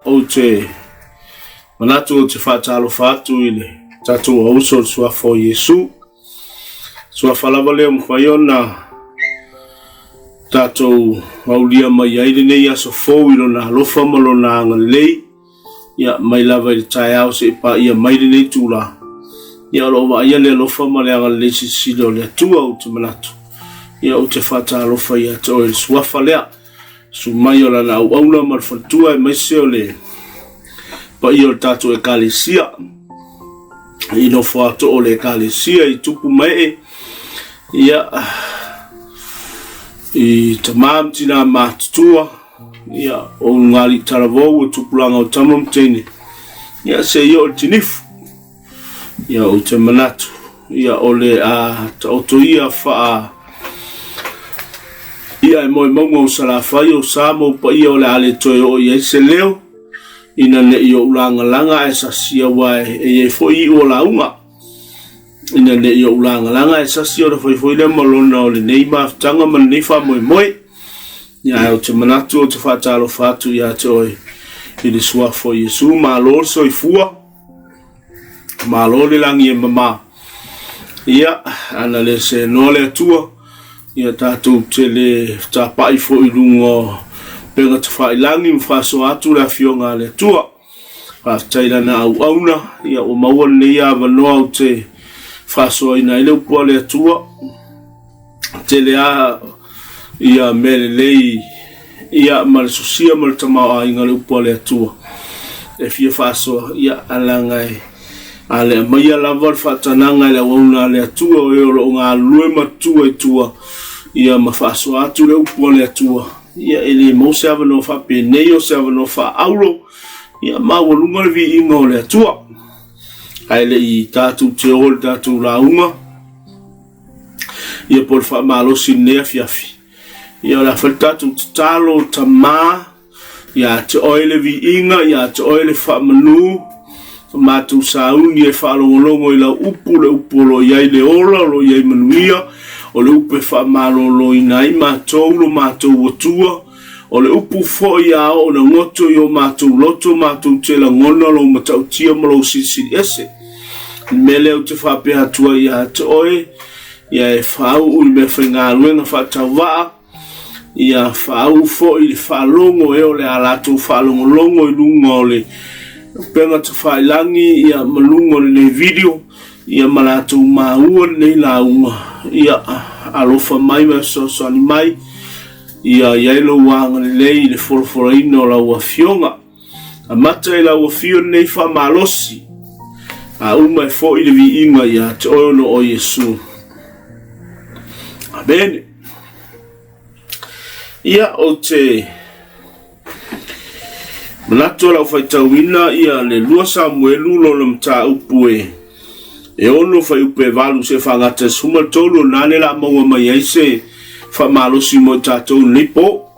Ou te manatu ou te faatalofa atu i le tatou auso o le suafa o Iesu. Suafa lava lea mafai ona tatou aulia mai ai lenei aso fou i lona alofa ma lona agalelei. Ia, mai lava i le taeao seia paia mai lenei itula. Ia, o lo o vaaia le alofa ma le agalelei silisili o le Atua, ou te manatu. Ia, ou te faatalofa ia te oe i le suafa lea. Susu mai o lana auauna ma le faletua aemaise o le paia o le tatou ekalesia. I nofo atoa o le ekalesia i tupu ma ee. Ia, i tama ma tina matutua. Ia, o ulugalii talavou o tupulaga o tama ma teine. Ia, se i oo i le tinifu. Ia, ou te manatu, ia, o le a taoto ia faa... Ia, e moe mauga o Salafai, o sa ma ou paia o le a le toe oo i ai se leo, ina ne i ou lagalaga ae sasi, aua e i ai foi iu o lauga. Ina ne i ou lagalaga ae sasi ona fai foi lea ma lona o lenei mafutaga ma lenei faamoemoe. Ia, ae ou te manatu ou te faatalofa atu ia te oe i le suafa o Iesu. Malo le soifua, malo le lagi e mama. Ia, ana le seenoa le Atua, ia tatou te le tapa'i foi i luga o upega tafailagi ma faasoa atu le Afioga a le Atua. Faafetai i lana auauna, ia ua maua lenei avanoa ou te faasoaina ai le upu a le Atua. Tele a ia mea lelei ia ma le sosia ma le tamaoaiga o le upu a le Atua e fia faasoa, ia alaga e a le aumaia lava le faatanaga i le auauna a le Atua o e o lo o galulue ma tua i tua ia ma faasoa atu le upu a le Atua. Ia, e le maua se avanoa faapenei o se avanoa faaauro, ia maualuga le viiga o le Atua. Ae le i tatou te o i le tatou lauga, ia po o le faamalosi i lenei afiafi, ia o le a fai le tatou tatalo, Tama, ia te oe le viiga, ia te oe le faamanu, Sa matou sauni e faalogologo i lau upu, le upu o lo o i ai le ola, o lo o i ai manuia, o le upu e faamaloloina ai matou lo matou Atua, o le upu foi a oo ina goto i o matou loto matou te lagona lou matautia ma lou silisili ese. I le mea lea ou te faapea atu ai ia te oe, ia e faauu i meafaigaluega faatauvaa, Ia faauu foi i le faalogo e o le a latou faalogologo i luga o le upega tafailagi ia ma luga o lenei video ia ma latou maua lenei lauga ia alofa mai ma fesoasoani mai ia i ai lou agalelei i le folafolaina o lau afioga. Amata i lau afio lenei faamalosi a uma e foi le viiga ia te oe ona o Iesu. Amene. Ia, ou te manatu o lau faitauina ia le 2 Samuelu lona mataupu e e 6 fuaiupu e 8 seia faagata i le 13, o lena lea o le a maua mai ai se faamalosi mo i tatou i lenei po.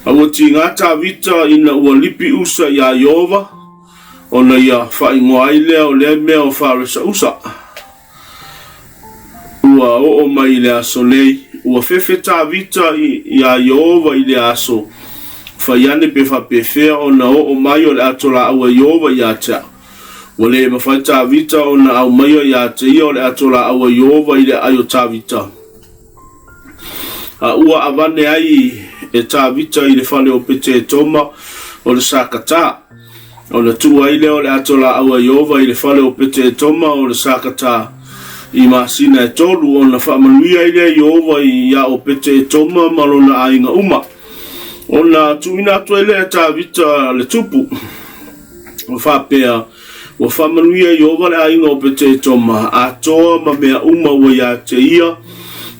A ua tiga Tavita ina ua lipi Usa iā Ieova, ona ia faaigoa ai lea o lea mea o Faresa Usa. Ua oo mai i le aso nei, ua fefe Tavita iā Ieova i lea aso, fai ane pe faapefea ona oo mai o le ato laau a Ieova ia te au. Ua le mafai Tavita ona aumaia ia te ia o le ato laau a Ieova i le aai o Tavita. A ua avane ai e Tavita i le fale o Petetoma o le Sakata. Ona tuu ai lea o le ato laau a Ieova i le fale o Petetoma o le Sakata i masina e tolu, ona faamanuia ai lea Ieova iā Opetetoma ma lona aiga uma. Ona tuuina atu ai lea e Tavita le tupu, ma faapea, Ua faamanuia Ieova le aiga o Petetoma, atoa ma mea uma ua ia te ia,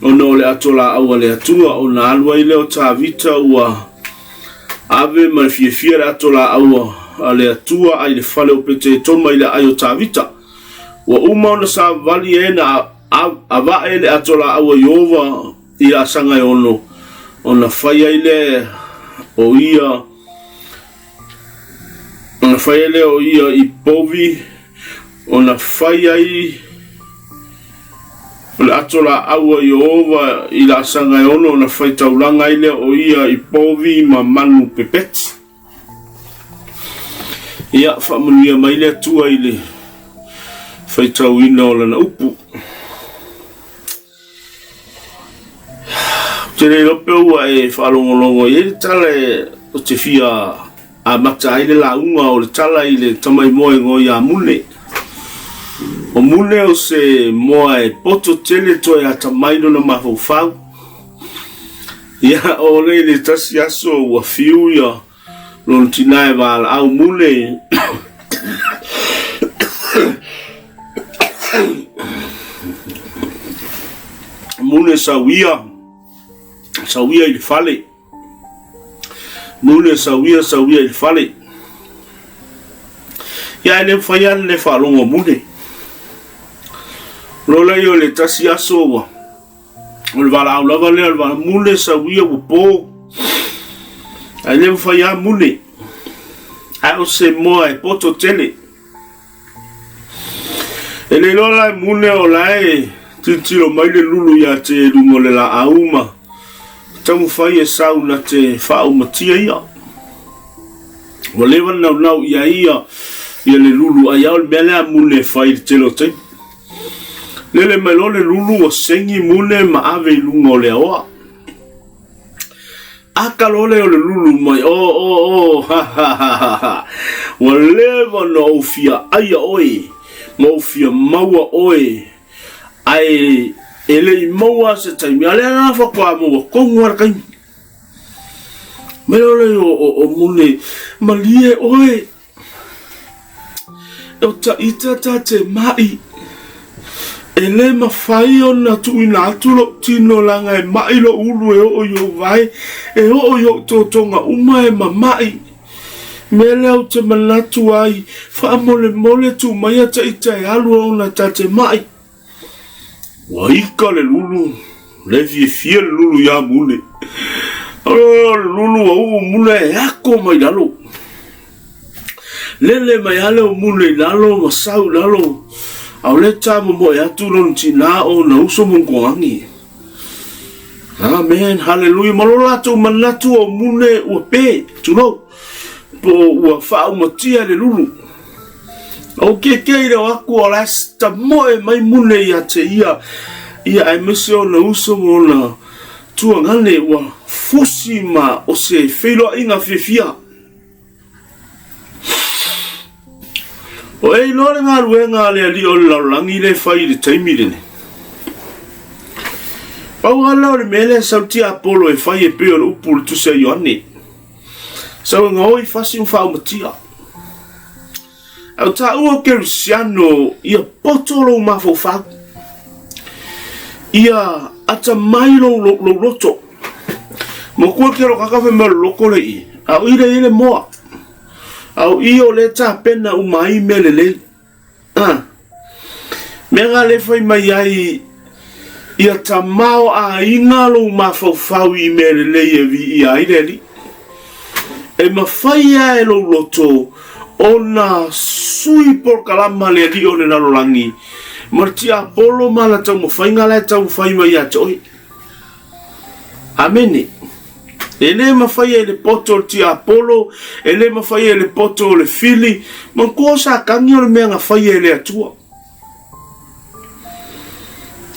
ona o le ato laau a le Atua. Ona alu ai lea o Tavita ua ave ma le fiafia le ato laau a le Atua ai le fale o Petetoma i le aai o Tavita. Ua uma ona savavali e na avae le ato laau a Ieova i laasaga e ono, ona fai ai lea o ia Ona fai ai lea o ia i povi, ona fai ai o le ato laau a Ieova i laasaga e ono, ona fai taulaga ai lea o ia i povi ma manu pepeti. Ia, faamanuia mai le Atua i le faitauina o Lana upu. Ou te le iloa pe ua e faalogologo i ai le tala ou te fia amata ai le lauga o le tala i le tamai moa e igoa ia Mune. O Mune o se moa e poto tele toe atamai lona mafaufau. Ia, o le i le tasi aso ua fiu ia lona tina e valaau Mune. Mune sau ia, sau ia i le fale. Mune sau ia, sau ia i le fale. Ia e le mafai lava le faalogo Mune. Lola ia o le tasi aso ua O le valaau lava lea o le valaau, mule sau ia ua po. Ae le mafai lava mule. Ae o se moa e poto tele. E le iloa la e mule o la e tilotilo mai le lulu ia te i luga o le laau ma taumafai e sau na te faaumatia ia. Ua leva ona naunau i ai ia, ia le lulu ai o le mea lea mule e fai i le tele o taimi. Lele mai loa le lulu ua sengi mule ma ave i luga o le aoa. Aka loa lea o le lulu mai, o, o, o, ha, ha, ha, ha, ha. Ua leva ona ou fia aia oe, ma ou fia maua oe, ae e le i maua se taimi. A lea la faatoa maua tonu lava le taimi. Mai loa lea o, o, o mule, malie oe, O ta ita ta te maʻi. E le mafai ona tuuina atu loʻu tino leaga e maʻi loʻu ulu e oo i ou wae, e oo i ou totoga uma e mamaʻi. Mea lea ou te manatu ai, faamolemole tuu maia ta ita e alu ona ta te maʻi. Ua ika le lulu, le fiafia le lulu iā Mule. O le lulu ua uu Mule e ako mai lalo. Lele mai ale o Mule i lalo ma sau i lalo. A o le tamomoe atu lona tinā o na uso Mongoangi. Amen, haleluia. Ma lo latou manatu o Mule ua pe, tulou, po ua faaumatia le lulu. O ke ke i reo aku o la tamoe mai mune ia te ia, ia aemaise ona uso ma ona tuagane ua fusi ma o se feiloaiga fiafia. O e iloa le galuega a le alii o le lalolagi le fai i le taimi lenei. Pau lava lea o le mea lea sau tiapolo e fai e pei o le upu o le tusi a Ioane. Sau e gaoi fasi ma faaumatia. Ae o taua o Kerisiano, ia poto lou mafaufau. Ia atamai lou, lou, lou loto. Matua ke ro kaka fai mai o le loko le i. A o i le i le moa. A o i o le tapena uma ai mea lelei. A. Mea nga le fai mai ai ia tamaoaiga lou mafaufau i mea lelei e viia ai le Alii. E mafai lava e lou loto ona sui polokalama le Alii o le lalolagi ma le tiapolo ma ana taumafaiga la e taumafai mai ia te oe. Amene. E le mafai e le poto o le tiapolo, e le mafai e le poto o le fili, manatua o Satani o le mea na faia e le Atua.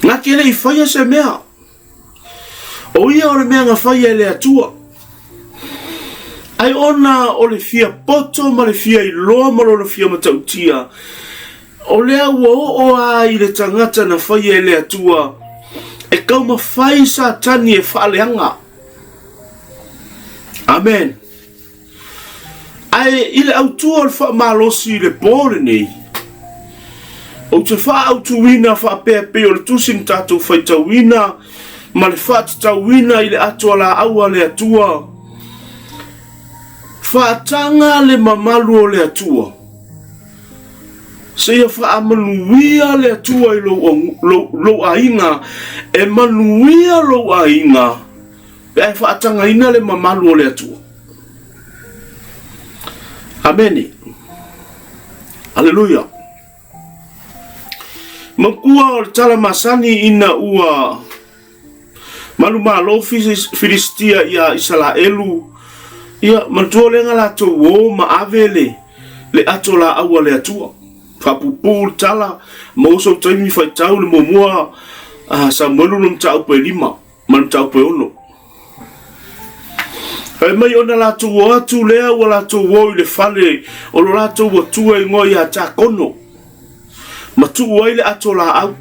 Na te le i faia se mea. O ia o le mea na faia e le Atua. Ai ona o le fia poto ma le fia iloa ma lona fia matautia, O lea ua oo a i le tagata na faia e le Atua, e taumafai Satani e faaleaga. Amen. Ae i le autu o le faamalosi i le po lenei, ou te faaautuina faapea pei o le tusi na tatou faitauina ma le faatatauina i le ato a laau a le Atua, faataga le mamalu o le Atua. Seia faamanuia le Atua i lou, lou, lou aiga, e manuia lou aiga, pe a e faatagaina le mamalu o le Atua. Amene. Aleluia. Matua o le tala masani ina ua Manumalo Filistia iā Isalaelu, ia, manatua lea na latou o ma ave le, le ato laau a le Atua. Faapuupuu le tala, maua sou taimi faitau le muamua a Samuelu le mataupu e 5 ma le mataupu e 6. Fai mai ona latou o atu lea ua latou o i le fale o lo latou atua igoa ia Takono, ma tuu ai le ato laau.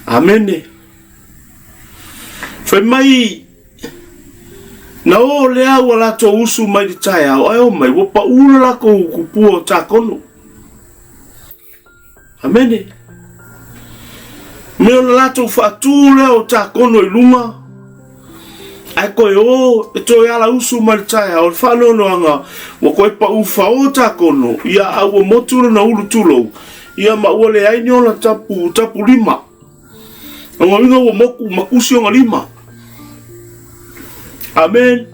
Amene. Fai mai na o lea ua latou usu mai le taeao, ae o mai ua pau le latou kupua o Takono. Amene. Me o le latou faatu lea o Takono i luga, ae toe o e toe ala usu mai le taeao, o le faanoanoaga ua toe pau fao Takono, ia a ua motu lona ulu tulou, ia ma ua leai ni ona tapu, tapu lima. O lona uiga ua motu ma kusi ona lima. Amen.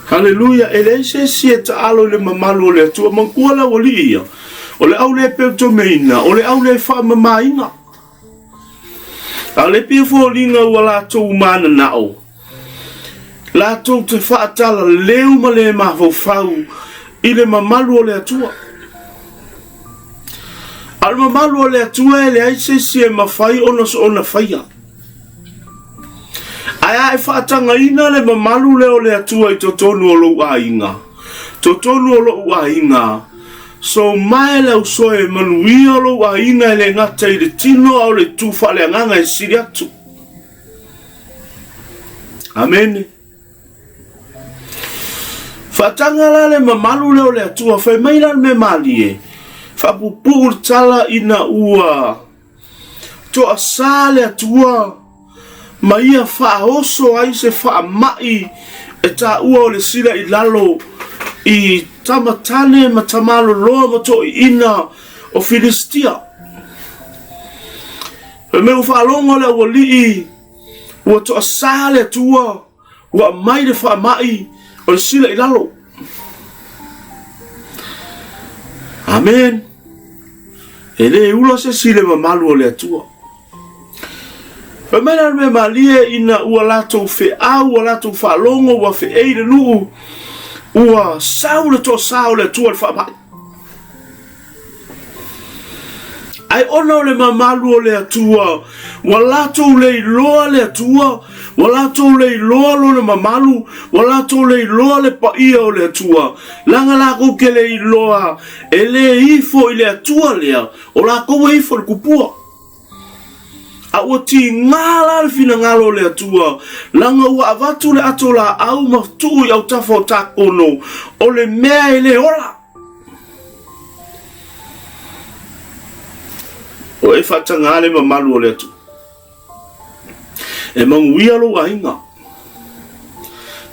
Haleluia. E leai se isi e taalo i le mamalu o le Atua. Manatua le aualii ia. O le au le peutomeina, o le au le faamamaina. A o le pei e foliga ua latou mananao, latou te faatalaleu ma le mafaufau i le mamalu o le Atua. A o le mamalu o le Atua e leai se isi e mafai ona soona faia. Ae a e faatagaina le mamalu lea o le Atua i totonu o lou aiga, totonu o lou aiga, so mae le ausoe manuia o lou aiga e le gata i le tino a o le itu faaleagaga e sili atu. Amene. Faataga la le mamalu lea o le Atua, fai mai la le mea malie, faapupuu le tala ina ua toasā le Atua ma ia faaoso ai se faamai e taua o le sila i lalo i tamatane ma tamaloloa ma toeaiina o Filistia. Fai mai ua faalogo le aualii ua toasā le Atua ua aumai le faamai o le sila i lalo. Amen. E le ula se isi i le mamalu o le Atua. Fai mai la le mea malie ina ua latou feau, ua latou faalogo, ua feei le nuu, ua sau le toasā o le Atua i le faamai. Ae ona o le mamalu o le Atua, ua latou le iloa le Atua, ua latou le iloa lona mamalu, ua latou le iloa le paia o le Atua, leaga latou te le iloa e le ifo i le Atua lea, o latou e ifo i le kupua. A ua tiga la le finagalo o le Atua, leaga ua avatu le ato laau ma tuu i autafa o Takono, o le mea e le ola. O e faataga le mamalu o le Atua. E manuia lou aiga,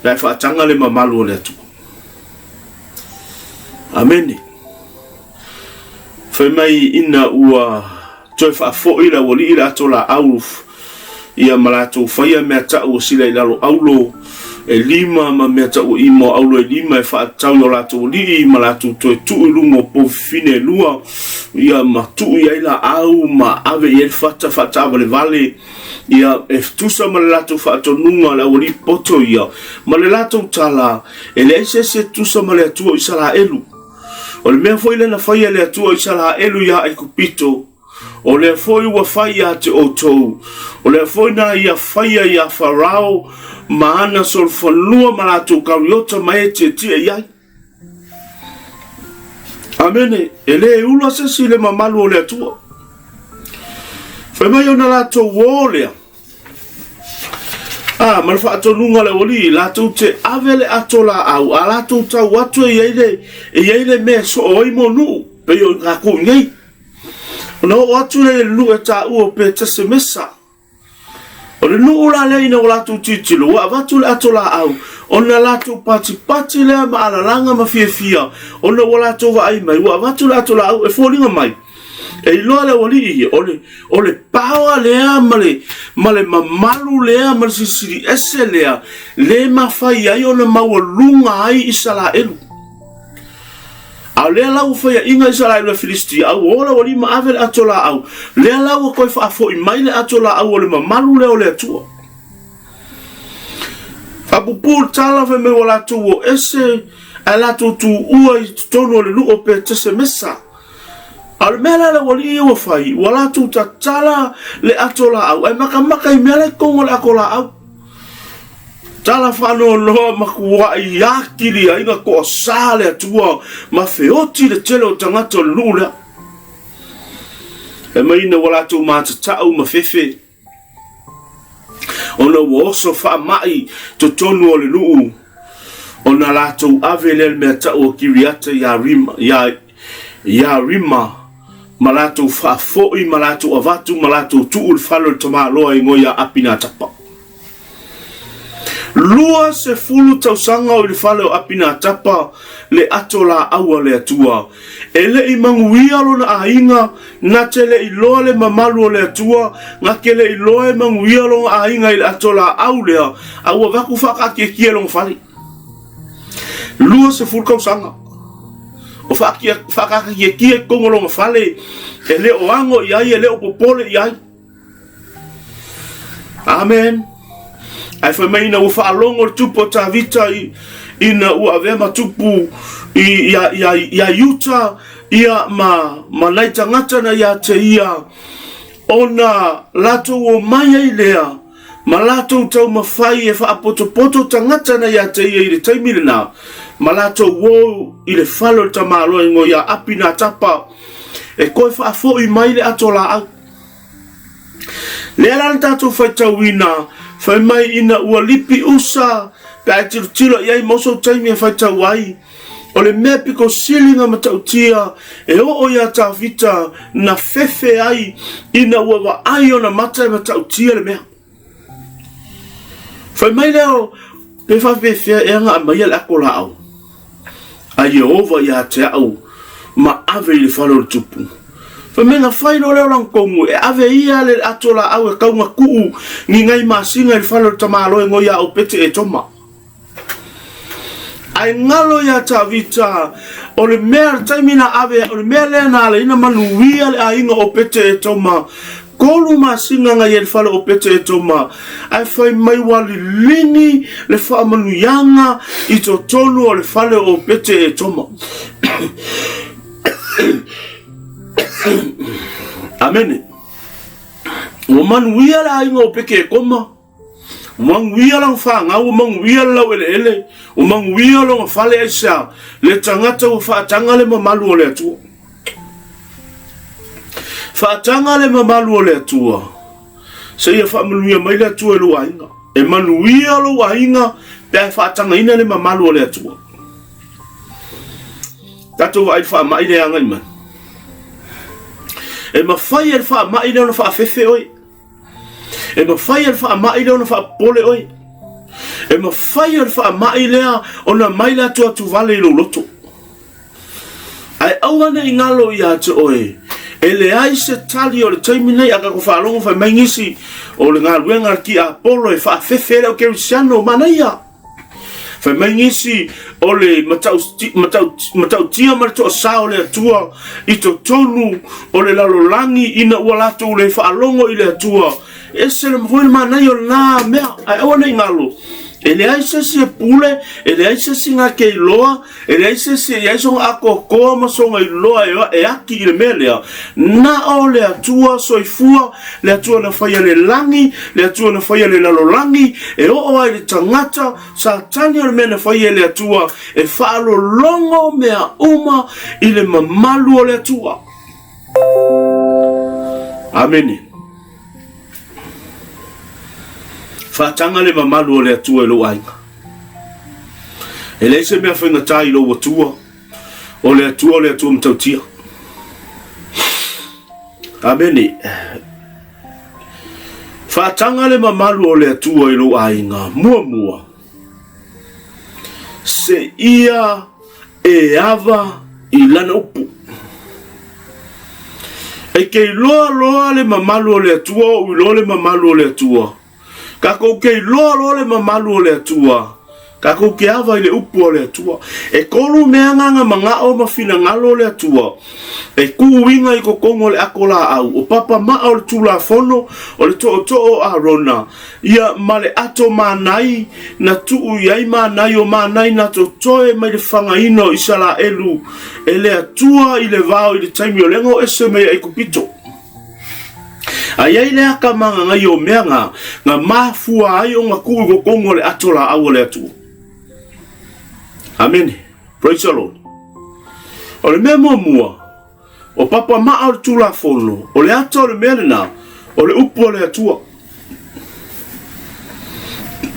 pe a e faataga le mamalu o le Atua. Amene. Fai mai ina ua toe faafoi le aualii le ato laau ia ma latou faia mea tau o sila i lalo aulo e lima ma mea tau o imo aulo e lima e faatatau i o latou alii ma latou toe tuu i luga o poufifine e lua ia ma tuu i ai laau ma ave i ai le fata faataavalevale ia e tusa ma le latou faatonuga o le aualii poto ia ma le latou tala e leai se isi e tusa ma le Atua o Isaraelu. O le mea foi lea na faia e le Atua o Isaraelu iā Aikupito, o lea foi ua fai ia te outou, o lea foi na ia faia iā Farao ma ana solofanua ma latou kariota ma e tietie i ai. Amene, e le ula se isi i le mamalu o le Atua. Fai mai ona latou o lea, A, ma le faatonuga a le aualii, latou te ave le ato laau, a latou tau atu e i ai le, e i ai le mea e soo ai mo nuu, pei o kakou i nei. Ona oo atu lea i le nuu e taua o Petesemesa. O le nuu la lea ina ua latou tilotilo, ua avatu le ato laau, ona latou patipati lea ma alalaga ma fiafia, ona ua latou vaai mai, ua avatu le ato laau e foliga mai. E iloa le aualii ia, o le, o le power lea ma le, ma le mamalu lea ma le silisili ese lea, le mafai ai ona maualuga ai Isaraelu. A o lea la ua faiaina Isaraelu e Filistia, a ua o le aualii ma ave le ato laau, lea la ua toe faafoi mai le ato laau o le mamalu lea o le Atua. Faapuupuu le tala, fai mai ua latou o ese, Ae latou tuua i totonu o le nuu o Petesemesa. A o le mea la le aualii ia ua fai, ua latou tatala le ato laau, ae makamaka i mea la i totonu o le ato laau. Tala faanoanoa ma kuai atili ai na toasā le Atua ma feoti le tele o tagata o le nuu lea. E mai ina ua latou matatau ma fefe, ona ua oso faamai totonu o le nuu, ona latou ave lea le mea tau o Kiriata Iarima, Iarima ma latou faafoi ma latou avatu ma latou tuu le fale o le tamaloa e igoa ia Apinatapa. 20 tausaga o i le fale o Apinatapa le ato laau a le Atua. E le i manuia lona aiga, na te le iloa le mamalu o le Atua, na te le iloa e manuia lona aiga i le ato laau lea, a ua avatu faataatiatia i lona fale. 20 tausaga o faataatiatia i totonu o lona fale, e le o ano i ai, e le o popole i ai. Amen. Ae fai mai ina ua faalogo le tupu o Tavita i, ina ua avea ma tupu i, ia, ia, ia Iuta ia ma, ma nai tagata na ia te ia ona latou o mai ai lea ma latou taumafai e faapotopoto tagata na ia te ia i le taimi lena ma latou o i le fale o le tamaloa ingoa ia Apinatapa e toe faafoi mai le ato laau. Lea la na tatou faitauina, fai mai ina ua lipi usa, pe a e tilotilo i ai mo sou taimi e faitau ai, o le mea pito sili na matautia e oo iā Tavita na fefe ai ina ua vaai ona mata e matautia le mea. Fai mai lea o, pe faapefea ea na aumaia le ato laau a Ieova ia te au ma ave i le fale o le tupu. Fai mai na fai loa lea o lana tonu e ave ia le ato laau e tau na tuu ni nai masina i le fale o le tamaloa e noi ia Opete Etoma. Ae galo iā Tavita, o le mea, le taimi na ave, o le mea lea na ala ai na manuia le aiga o Pete Etoma, 3 masina na i ai le fale o Pete Etoma, ae fai mai ua liligi le faamanuiaga i totonu o le fale o Pete Etoma. Amene. Ua manuia le aiga o Pete Etoma, Ua manuia lana fanau, ua manuia le laueleele, ua manuia lona fale, aisea? Le tagata ua faataga le mamalu o le Atua. Faataga le mamalu o le Atua. Seia faamanuia mai le Atua i lou aiga. E manuia lou aiga pe a faatagaina le mamalu o le Atua. Tatou vaai i le faamai lea e agai mai. E mafai e le faamai lea ona faafefe oe. E mafai e le faamai lea ona faapopole oe. E mafai e le faamai lea ona mai le atuatuvale i lou loto. Ae aua ne i galo ia te oe, e leai se tali o le taimi nei a tatou faalogo fai mai nisi o le galuega a le tiapolo e faafefe ai le au kerisiano, manaia. Fai mai nisi o le matautia ma le toasā o le Atua i totonu o le lalolagi ina ua latou le faalogo i le Atua. E ese le foi le manaia o lena mea, ae aua ne i galo. E leai se isi e pule, e leai se isi na te iloa, e leai se isi e i ai sona atoatoa ma sona iloa e aki i le mea lea. Na o le Atua soifua, le Atua na faia le lagi, le Atua na faia le lalolagi, e oo ai le tagata, Satani o le mea na faia e le Atua, e faalologo mea uma i le mamalu o le Atua. Amene. Faataga le mamalu o le Atua i lou aiga. E leai se mea faigata i lou Atua, o le Atua o le Atua matautia. Amene. Faataga le mamalu o le Atua i lou aiga. Muamua, seia e ava i lana upu. E te iloa loa le mamalu o le Atua, ou iloa le mamalu o le Atua. Tatou te iloa loa le mamalu o le Atua. Tatou te ava i le upu a le Atua. E tolu mea na na manao ma finagalo o le Atua e tuuina i totonu o le ato laau, o papamaa o le Tulafono, o le tootoo o Arona, ia ma le ato manai na tuu i ai manai o manai na totoe mai le fagaina o Isaraelu e le Atua i le vao i le taimi o lea na o ese mai ai Aikupito. A i ai le aka magagai o mea na, na mafua ai ona tuu i totonu o le ato laau a le Atua. Amene. Praise the Lord. O le mea muamua, o papamaa o le Tulafono, o le ata o le mea lena, o le upu a le Atua.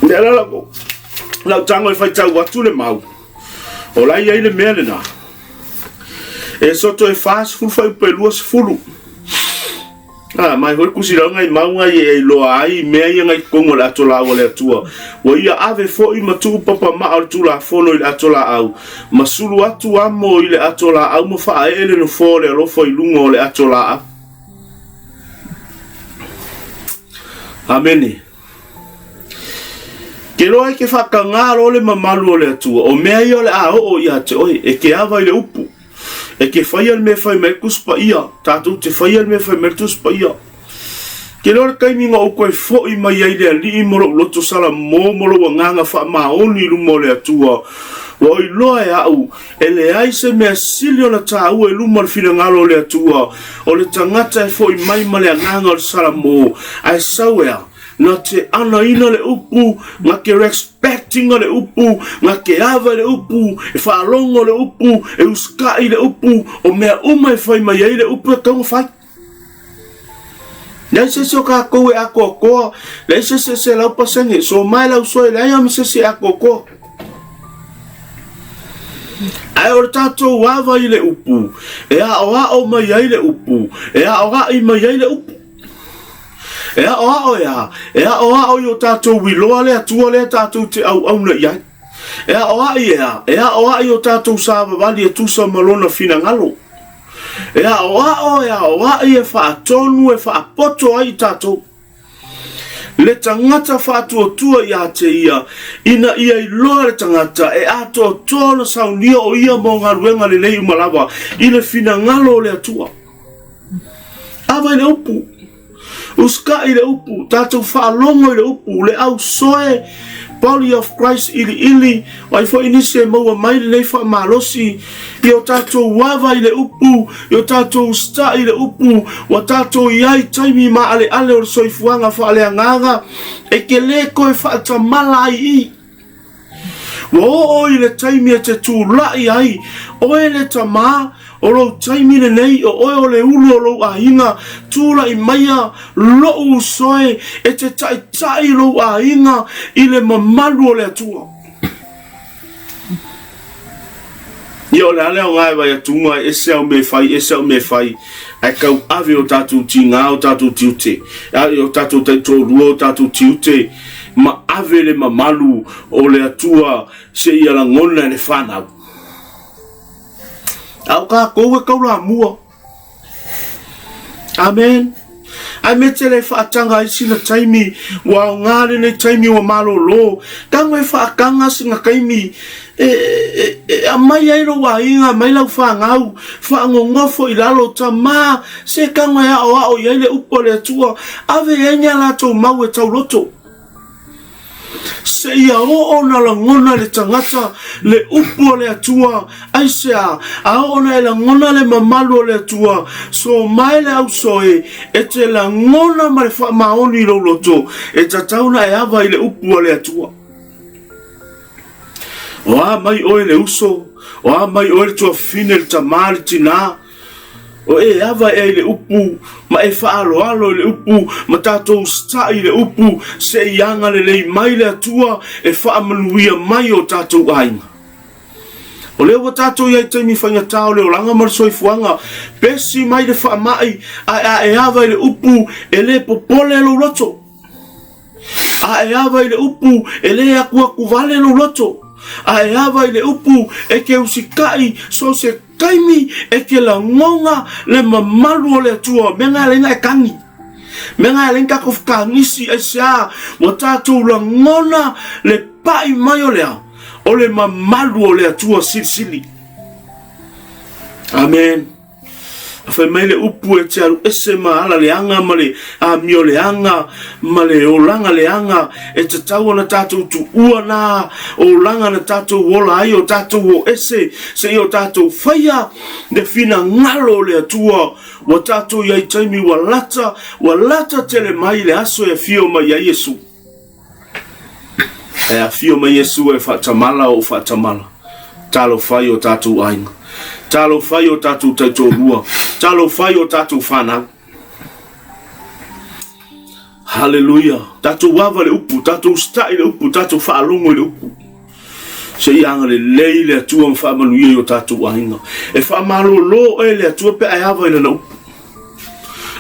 Lea la lau tago e faitau atu le mau, o la i ai le mea lena. E soto e 40 fuaiupu e 20. A, mai foi kusi lau ngai mau ngai e iloa ai mea ia ngai totonu o le ato laau a le Atua. Ua ia ave foi ma tuu papamaa o le Tulafono i le ato laau, ma sulu atu amo i le ato laau ma faaee le nofoa o le alofa i luga o le ato laau. Amene. Ke loa e ke whakangā lo le mamalu o le Atua, o mea ia o le a oo ia te oe, e ke ava i le upu, e ke whaia le mea whai mai le tusi paia, tātou te whaia le mea whai mai le tusi paia. Ke loa le taimi nga ou koe fo'i mai ai le Alii mo lou loto salamo mo lou agaga faamaoni i luma o le Atua, ua oi loa e a'u, e leai se mea sili ona tāua i luma o le finagalo o le Atua, o le tagata e fo'i mai ma le agaga o le salamo, ae sau ea, na te anaina le upu, na te respectinga le upu, na te ava i le upu, e faalogo le upu, e usita'i le upu, o mea uma e fai mai ai le upu e tatau ona fai. Leai se isi o tatou e atoatoa, leai se isi e 100%, so mai lau soe, leai lava ma se isi e atoatoa. Ae o le tatou ava i le upu, e aoao mai ai le upu, e aoai mai ai le upu. E aoao e a? E aoao i o tatou iloa le Atua lea tatou te auauna i ai. E aoai e a? E aoai i o tatou savavali e tusa ma lona finagalo. E aoao, e aoai, e faatonu, e faapoto ai i tatou. Le tagata faatuatua ia te ia, ina ia iloa le tagata e atoatoa ona saunia o ia mo galuega lelei uma lava i le finagalo o le Atua. Ava i le upu. Usita'i i le upu, tatou faalogo i le upu, le ausoe, Body of Christ iliili, o ai foi nisi e maua mai lenei faamalosi, i o tatou ava i le upu, i o tatou usita'i i le upu, ua tatou i ai taimi maaleale o le soifuaga faaleagaga, e te le toe faatamala ai i. Ua oo i le taimi e te tulai ai, oe le tamā, o lou taimi lenei, o oe o le ulu o lou aiga, tulai maia lou usoe e te taitai lou aiga i le mamalu o le Atua. Ia o le a le aoga e vai atuga e ese au mea e fai, ese au mea e fai, ae tau ave o tatou tigā o tatou tiute, o tatou taitoalua o tatou tiute, ma ave le mamalu o le Atua seia lagona e le fanau. A o tatou e taulamua. Amen. Ae me te le faataga ai sina taimi, ua aoga lenei taimi ua malolo. Tago e faataga sina taimi e, e, e aumai ai lou aiga, aumai lau fanau, faanonofo i lalo, tamā, se tago e aoao i ai le upu a le Atua, ave i ai ni a latou mau e tauloto. Seia oo ona lagona le tagata le upu a le Atua, aisea, a oo ona e lagona le mamalu o le Atua, so mai le ausoe e te lagona ma le faamaoni i lou loto, e tatau ona e ava i le upu a le Atua. O a mai oe le uso, o a mai oe le tuafafine, le tamā, le tinā, O e ava ea i le upu, ma e faaaloalo i le upu, ma tatou usitai i le upu, se i agalelei mai le Atua e faamanuia mai o tatou aiga. O lea ua tatou i ai taimi faigata o le olaga ma le soifuaga, pesi mai le faamai, ae a e ava i le upu, e le popole lou loto. A e ava i le upu, e le akuaku vale lou loto. A e ava i le upu, e te usitai so se taimi e te lagona le mamalu o le Atua. Mea na e ala ai na e kani. Mea na e ala ai na tatou whakangisi aisea ua tatou lagona le pai mai o le a. O le mamalu o le Atua Silisili. Amen. A fai mai le upu e te alu ese ma ala leaga ma le amio leaga ma le olaga leaga e tatau ona tatou tuua na olaga na tatou ola ai o tatou o ese seia o tatou faia le finagalo o le Atua ua tatou i ai taimi ua lata ua lata tele mai le aso e afio mai ai Iesu. E afio mai Iesu e faatamala ou faatamala. Talofa i o tatou aiga. Talofa i o tatou taitoalua. Talofa i o tatou fanau. Haleluia. Tatou ava le upu, tatou usitai le upu, tatou faalogo i le upu. Se i agalelei le Atua ma faamanuia i o tatou aiga. E faamalolo oe le Atua pe a e ava i lana upu.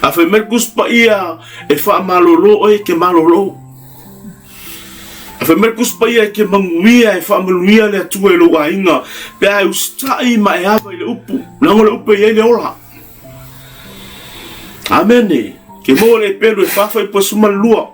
A fai mai le Tusi Paia e faamalolo oe e te malolo. A fai mai le Tusi Paia e te manuia e faamanuia le Atua i lou aiga pe a e usitai ma e ava i le upu, leaga o le upu e i ai le ola. Amene. Ke maua le pelu e fafa i puasuma le lua.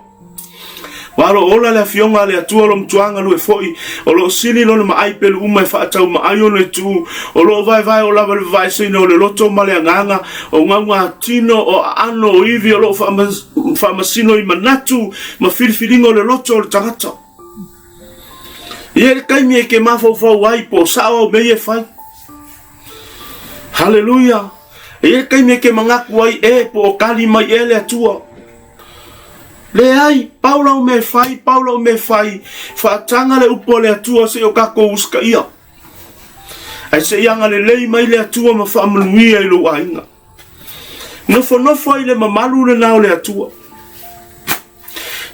Ua lo ola le Afioga a le Atua o lo matua galue foi, o lo o sili lona maai pelu uma e faatau maai ona i tuu, o lo o vaevae o lava le vavaeseina o le loto ma le agaga, o gaugatino, o aano, o ivi o lo o faamasino i manatu ma filifiliga o le loto o le tagata. E i ai le taimi e te mafaufau ai po o sao au mea ia e fai. Haleluia! E i ai le taimi e te manatu ai e po o tali mai ea le Atua. Leai, pau lau mea e fai, pau lau mea e fai, faataga le upu a le Atua seia o tatou usitaia. Ae seia agalelei mai le Atua ma faamanuia i lou aiga. Nofonofo ai le mamalu lena o le Atua.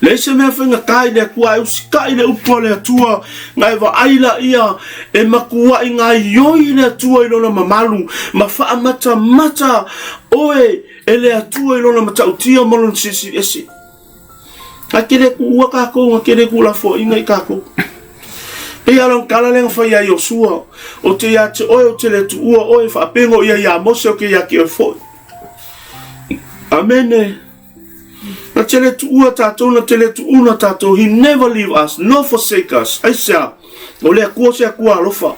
Leai se mea faigata i le Atua, ae usitai le upu a le Atua, na e vaai laia e matuai gaioi le Atua i lona mamalu, ma faamatamata oe e le Atua i lona matautia ma lona silisili ese. Na te le tuua tatou, na te le tuulafoaiina i tatou. Pei lava o lana tala lea na fai ia Iosua, Ou te ia te oe, ou te le tuua oe, faapena ia ia Mose, ou te ia te oe foi. Amene. Na te le tuua tatou, na te le tuuna tatou. He never leave us, nor forsake us. Aisea? O le Atua o se Atua alofa.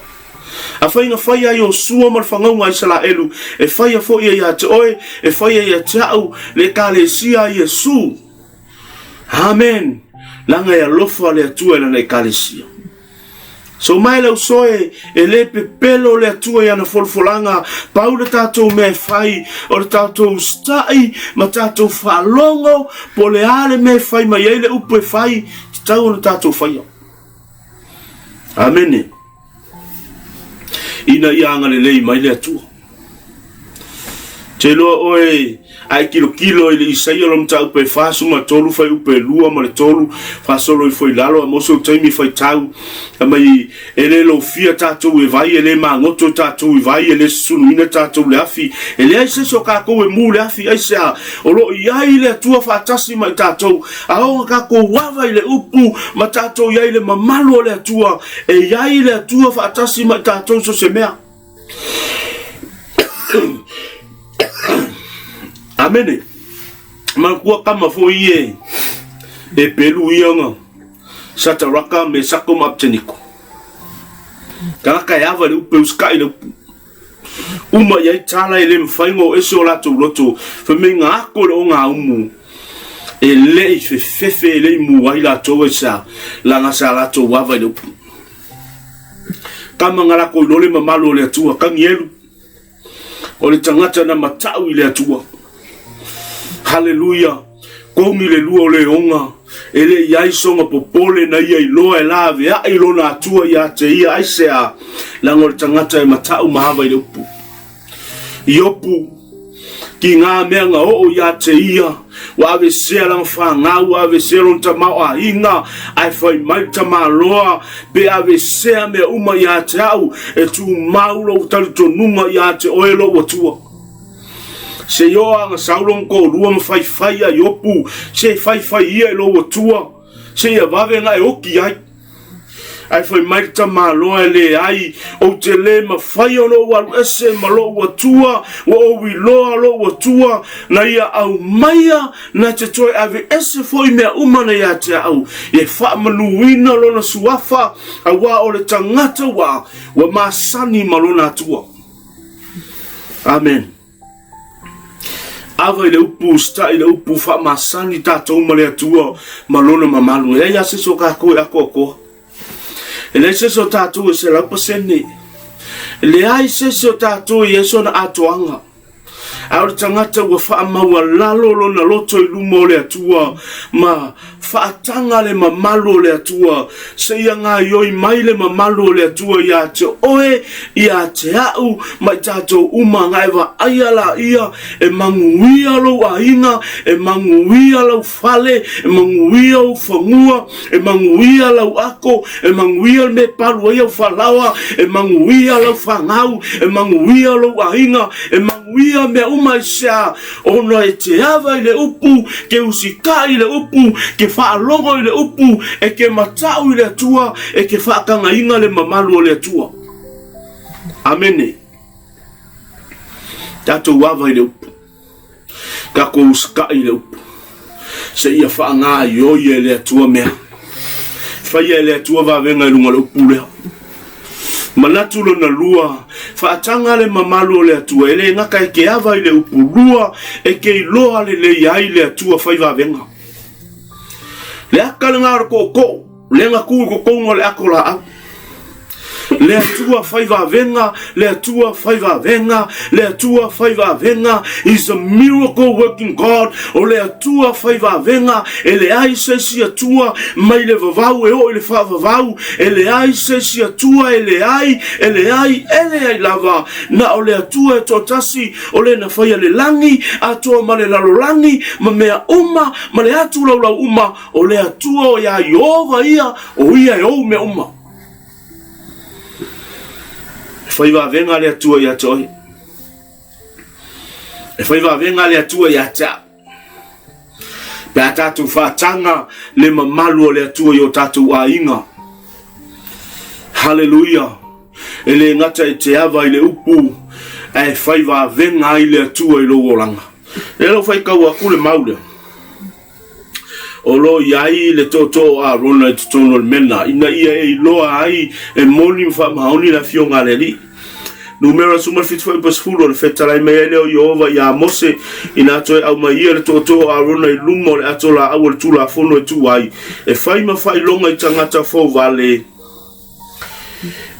Afai na faia Iosua ma le fagauga a Isaraelu, e faia foi e ia te oe, e faia ia te au, le Ekalesia a Iesu. Amen. Leaga e alofa le Atua i lana Ekalesia. So mai le usoe, e le pepelo le Atua i ana folafolaga, pau le tatou mea e fai, o le tatou usitai ma tatou faalogo, po o le a le mea e fai mai ai le upu e fai, tatau ona tatou faia. Amene. Ina ia agalelei mai le Atua. Te iloa oe a e tilotilo i le Isaia lo mataupu e 43 fuaiupu e 2 ma le 3 faasolo ifo i lalo a mo sou taimi faitau a mai e le lofia tatou e vai e le magoto tatou i vai e le susunuina tatou le afi e leai se isi o kakou e mu le afi aisea o lo o i ai le Atua faatasi ma i tatou a o tatou ava i le upu ma tatou i ai le mamalu o le Atua e i ai le Atua faatasi ma i tatou so se mea. Amene. Manatua kama foi e e pelu ia nga Sataraka me Sako ma Abteniko. Kanaka e ava le upe usikai le upu. Uma i ai tala e le mawhai ngō ese o latou loto, fai mai ngā ako le o ngā umu. E le i fefefe e le i mu ai latou ai sa, langa sa latou ava i le upu. Kama ngalako i lole mamalu o le Atua, Kanielu, o le tagata na matau i le Atua. Haleluia! Kogi le lua o le oga, e le i ai soga popole na ia iloa e laveai lona Atua ia te ia, aisea, leaga o le tagata e matau ma ava i le upu. Iopu, ki ngā mea nga oo ia te ia, ua avesea lana fanau, ua avesea lona tamaoaiga, ae fai mai le tamaloa, pe avesea mea uma ia te au, e tumau lou talitonuga ia te oe lou Atua. Se i oo anga sau lona toalua ma faifai ia Iopu, se faifai ia i lou Atua, se ia vave na e oki ai. Ae fai mai le tamaloa e leai, ou te le mafai ona ou alu ese ma lou Atua, ua ou iloa lou Atua, na ia aumaia na te toe ave ese foi mea uma na ia te au, e faamanuina lona suafa, auā o le tagata ua, ua masani ma lona Atua. Amen. Ava i le upu, usitai i le upu, faamasani tatou ma le Atua ma lona mamalu. E leai lava se isi o tatou e atoatoa. E leai se isi o tatou e 100%. E leai se isi o tatou e i ai sona atoaga. A o le tagata ua faamaualalo lona loto i luma o le Atua ma faataga le mamalu o le Atua, seia gaioi mai le mamalu o le Atua ia te oe, ia te a'u, ma i tatou uma, na e vaaia laia e manuia lou aiga, e manuia lau fale, e manuia ou fanua, e manuia lau ako, e manuia le mea e palu ai au falaoa, e manuia lau fanau, e manuia lou aiga, e manuia mea uma. Aisea? Ona e te ava i le upu, ke usitai i le upu, ke faalogo i le upu, e ke matau i le Atua, e ke faatagaina le mamalu o le Atua. Amene. Tatou ava i le upu. Tatou usitai i le upu. Seia faagaioia e le Atua mea. Faia e le Atua vavega i luga o le upu lea. Manatu lona lua, faataga le mamalu o le Atua, e le gata e ke ava i le upu lua, e ke iloa lelei ai le Atua fai vavega. Le aka lena o le tootoo, lea na tu i totonu o le ato laau. Le Atua fai vavega, le Atua fai vavega, le Atua fai vavega, is a miracle working God. O le Atua fai vavega, e leai se isi Atua mai le vavau e oo i le faavavau, e leai se isi Atua, e leai, e leai, e leai lava, na o le Atua e toatasi, o le na faia le lagi atoa ma le lalolagi ma mea uma ma le atu laulau uma, o le Atua o ia Ieova ia, o ia e ou mea uma. E fai vavega le Atua ia te oe. E fai vavega le Atua ia te au. Pe a tatou faataga le mamalu o le Atua i o tatou aiga. Haleluia! E le gata e te ava i le upu, ae fai vavega ai le Atua i lou olaga. Lea lau faitau atu le mau lea. O lo o i ai le tootoo o Arona i totonu o le mena, ina ia e iloa ai e moni ma faamaoni le afioga a le Alii. Numera 17 fuaiupu 10, Ona fetalai mai ai lea o Ieova iā Mose, ina toe aumai ia le tootoo o Arona i luma o le ato laau o le Tulafono e tu ai, e fai ma faailoga i tagata fouvale,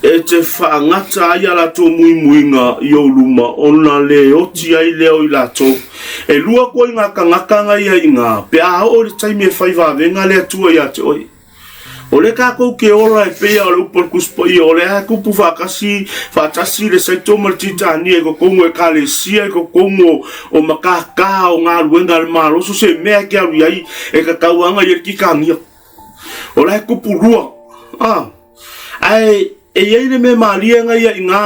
E te faagata ai a latou muimuiga i ou luma, ona le oti ai lea o i latou. E lua koe i ngā kangaka nga ia i ngā, pe a oo i le taimi e fai vavega le Atua ia te oe. O le kakou ke ola e peia o le upu a le Tusi Paia, o le a kupu faatasi, faatasi le Saito ma le Titania i totonu o Ekalesia, i totonu o, o makaka o galuega a le Malo, so se mea e ke alu i ai, e tatau lava ona i ai le Titania. O la e kupu lua. Ah. Ae e i ai le mea malie nga ia i ngā,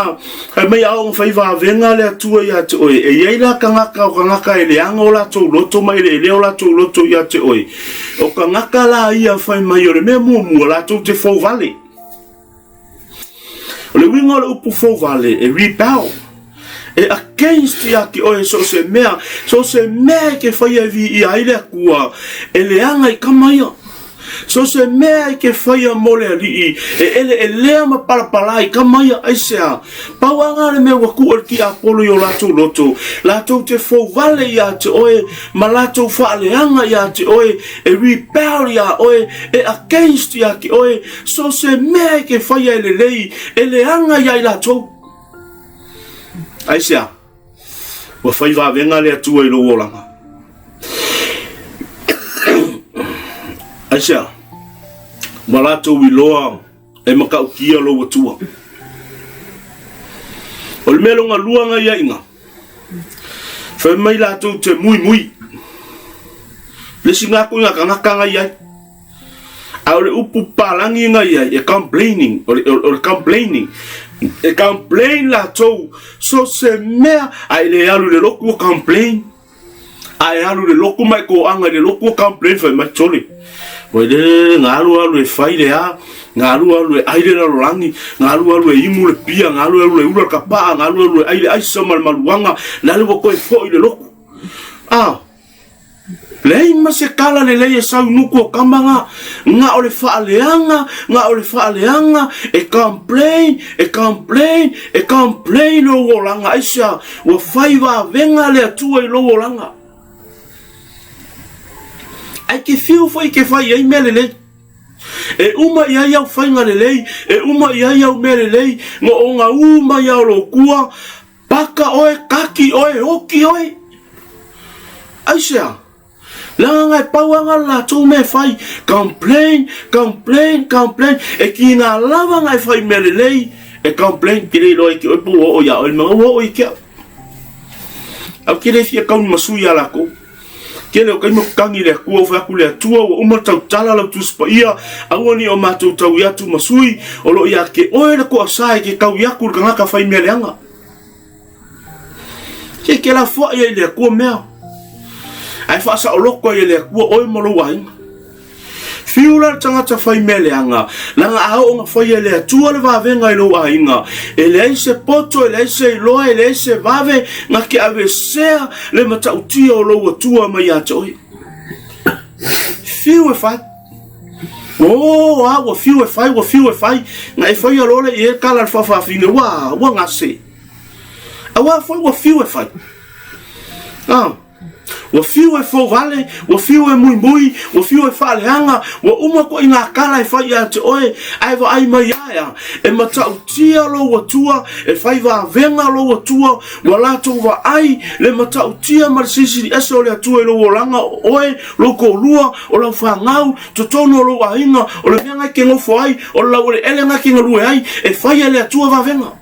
fai mai a oo fai vavega le Atua ia te oe, e i ai la kangaka o kangaka e leaga o latou loto ma eleelea o latou loto ia te oe. O kangaka la ia fai mai o le mea muamua latou te fouvale. O le uiga o le upu fouvale e rebel, e against ia te oe so o se mea, so o se mea e ke faia e viia ai le Atua, e leaga i kama ia. So o se mea e ke faia mo le Alii, e eleelea ma palapala i kama ia. Aisea? Pau lava lena le mea ua tuu e le tiapolo i o latou loto, latou te fouvale ia te oe ma latou faaleaga ia te oe, e rebel ia oe, e against ia te oe, so se mea e ke faia e lelei, e leaga ia i latou. Aisea? Ua fai vavega le Atua i lou olaga. Aisea? Ua latou iloa e matautia lou Atua. O le mea lona lua na ia inga, fai mai latou te muimui. Le isi nga koiga kangaka nga iai. A o le upu palagi nga iai, e complaining, o le, o le complaining. E complain latou, so se mea, a e le alu i le lotu o complain. A e alu i le loku ma e toaga i le loku, complain fai mai, sole, ua le na alu alu e fai le a, na alu alu e ai le lalolagi, na alu alu e imu le pia, na alu alu e ula le kapaa, na alu alu e ai le aisa ma le maluaga, lale ua toe foi le loku. Ah, Leai ma se tala lelei e sau i nuku o tama na, na o le faaleaga, na o le faaleaga, e complain, e complain, e complain lou olaga. Aisea? Ua fai vavega le Atua i lou olaga. Ae ke fiu foi ke fai ai mea lelei. E uma i ai au faiga lelei, e uma i ai au mea lelei, no o ū mai a o lou kua, Paka oe, kaki oe, oki oe. Aisea? Leaga nga e pau anga le latou mea e fai, complain, complain, complain. E kina lava nga e fai mea lelei, e complain. Ke le iloa i ke oe po ua oo ia oe le mea, ua oo i ke au. Au ke le fia kau ni masui ia lakou. Kele o kaima kukagi le Atua, ua fai atu le Atua, ua uma le tautala lau Tusi Paia, aua ne i o matou taui atu ma sui, o lo o ia te oe le toasa e ke taui atu i le tagata fai mea leaga. Se ke lafoai ai i le Atua mea, ae faasaoloko ai e le Atua oe ma lou aiga. Fiu la le tagata fai mea leaga, leaga a oo na faia e le Atua le vavega i lou aiga, e leai se poto, e leai se iloa, e leai se vave na te avesea le matautia o lou Atua mai ia te oe. Fiu e fai. O, a, ua fiu e fai, ua fiu e fai, na e faia loa le i e kala le faafaafine, ua, ua gase. Auā foi ua fiu e fai. Ah. Ua fiu e fouvale, ua fiu e muimui, ua fiu e faaleaga, ua uma koʻi ngā kala e fai ia te oe, ae vaai mai ae a, e matautia lou Atua, e fai vavega lou Atua, ua latou vaai le matautia ma le silisili ese o le Atua i lou olaga, o oe, lou toalua, o lau fanau, totonu o lou aiga, o le mea na e te nofo ai, o le laueleele na e te galue ai, e fai e le Atua vavega.